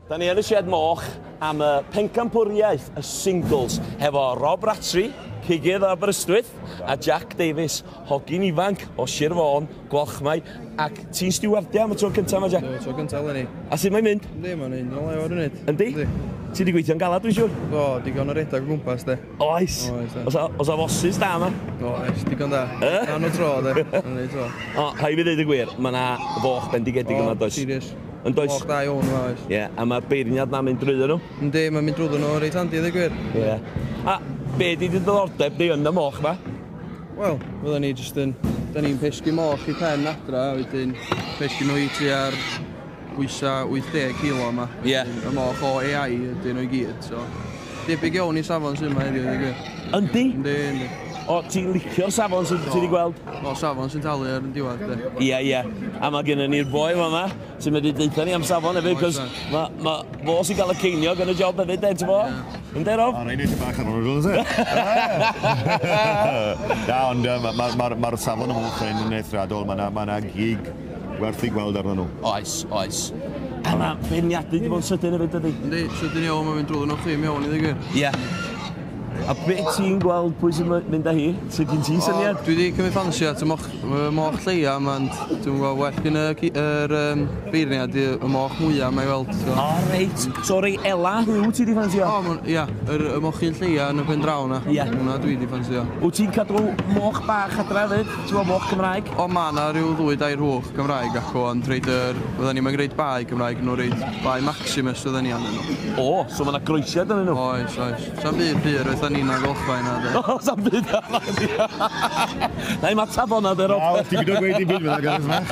Da ni yn y sied moch am y pencampwriaeth, y singles, hefo Rob Rattray, cigydd o Aberystwyth, a Jack Davies, hogyn ifanc o Sir Fôn, Gwalchmai, ac ti'n stiwardio am y tro cyntaf yma, Jack? Do, tro cyntaf eleni. A sut mae'n mynd? Yndi, mae'n un o lew ar y funud. Yndi? Ti wedi gweithio'n galad, dwi'n siŵr? Do, digon o redag o gwmpas, de. Oes. Oes, de. Oes a fosys da yma? Oes, digon da. Na nhw tro, de. Na nhw tro. O, rhaid fi ddeud y gwir, mae yna foch bendigedig yma, does? Serious. Yn does? Moch da iawn yma, oes. Ie, yeah, a mae'r beirniad na'n mynd drwyddo nhw. Yndi, mae'n mynd drwyddo nhw reit handi, dweud gwir. Ie. Yeah. A be di dy ddiddordeb di yn y moch ma? Wel, fydda ni jyst yn... Da ni'n pesgu moch i pen adra, a wedyn pesgu nhw i tua'r bwysa 80 kilo yma. Ie. Yeah. Y moch o AI ydyn nhw i gyd, so... Debyg iawn i safon sy'n yma heddiw, dweud gwir. Yndi? Yndi, yndi. O, ti'n licio'r safon sy'n ti wedi gweld? O, safon sy'n talu ar yn diwedd, de. Ie, ie. A mae gennym ni'r boi yma, sy'n mynd i deutha ni am safon hefyd, cos mae ma fo sy'n cael y ceiniog yn y job hefyd, de, ti'n bo? Yndê, Rob? O, rhaid i ti bach ar ôl, e? Na, ond mae'r ma, ma, ma safon y moch hyn yn eithriadol. Mae yna ma gig werth i gweld arno nhw. Oes, oes. A mae beirniadu wedi bod yn sydyn hefyd, dydy? Yndi, sydyn iawn, mae'n mynd drwy nhw chwim iawn i ddweud gwir. Ie. A be ti'n gweld pwy sy'n mynd â hi? Sy'n gen ti syniad? Dwi wedi cymryd ffansi at y moch, y moch lleia, ond dwi'n gweld well gen y, yr um, beirniad y moch mwyaf mae weld. So. O, reit. So, rei Ela Huw ti wedi ffansio? O, ia, yr, y mochyn lleia yn y pen draw na. Ia. Hwna dwi wedi ffansio. Wyt ti'n cadw moch bach adra hefyd? Ti'n gweld moch Cymraeg? O, ma na rhyw ddwy dair hwch Gymraeg ac o, ond reid yr, fydda ni'n reid bai Gymraeg, nhw reid bai Maximus fydda ni arnyn nhw. O, so ma' 'na groesiad ynddyn nhw? Oes, oes. Sa'm byd pur fatha Nina Golchfaen na, de. O, sa'm byd Na i'm atab honna, de, Rob. Na, ti'n gwybod gweud dim byd fyna, Gareth fach.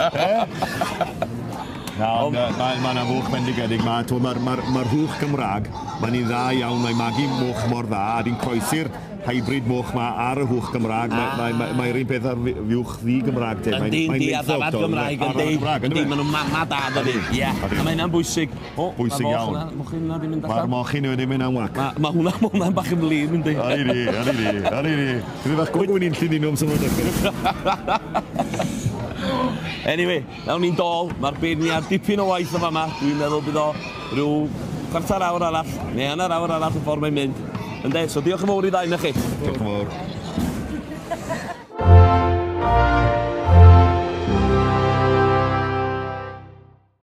Na, ond mae ma 'na moch bendigedig. Mae'r ma, ma, ma hwch Gymraeg, mae'n ni'n dda iawn, mae'n magu moch mor dda, a di'n croesi'r hybrid moch ma ar y hwch Gymraeg. Mae'r ma, ma, ma un peth ar fuwch ddu Gymraeg te. Yndi, yndi, a ddafad Gymraeg, yndi. Yndi, maen nhw'n mama da, dydi. Ie, a mae hynna'n bwysig. O, Bwysig iawn. Mae'r mochyn yna di mynd allan. Mae'r mochyn wedi mynd am wac. Mae hwnna, ma hwnna'n bach yn flin, yndi. Ari di, ari di, ari di. Dwi'n fach gwybod ni'n llun nhw am symud. Anyway, nawn ni'n dôl, mae'r beirniad dipyn o waith o fama. Dwi'n meddwl bydd o rhyw chwarter awr arall, neu hanner awr arall y ffordd mae'n mynd. Ynde, so diolch yn fawr i ddau na chi. Diolch yn fawr.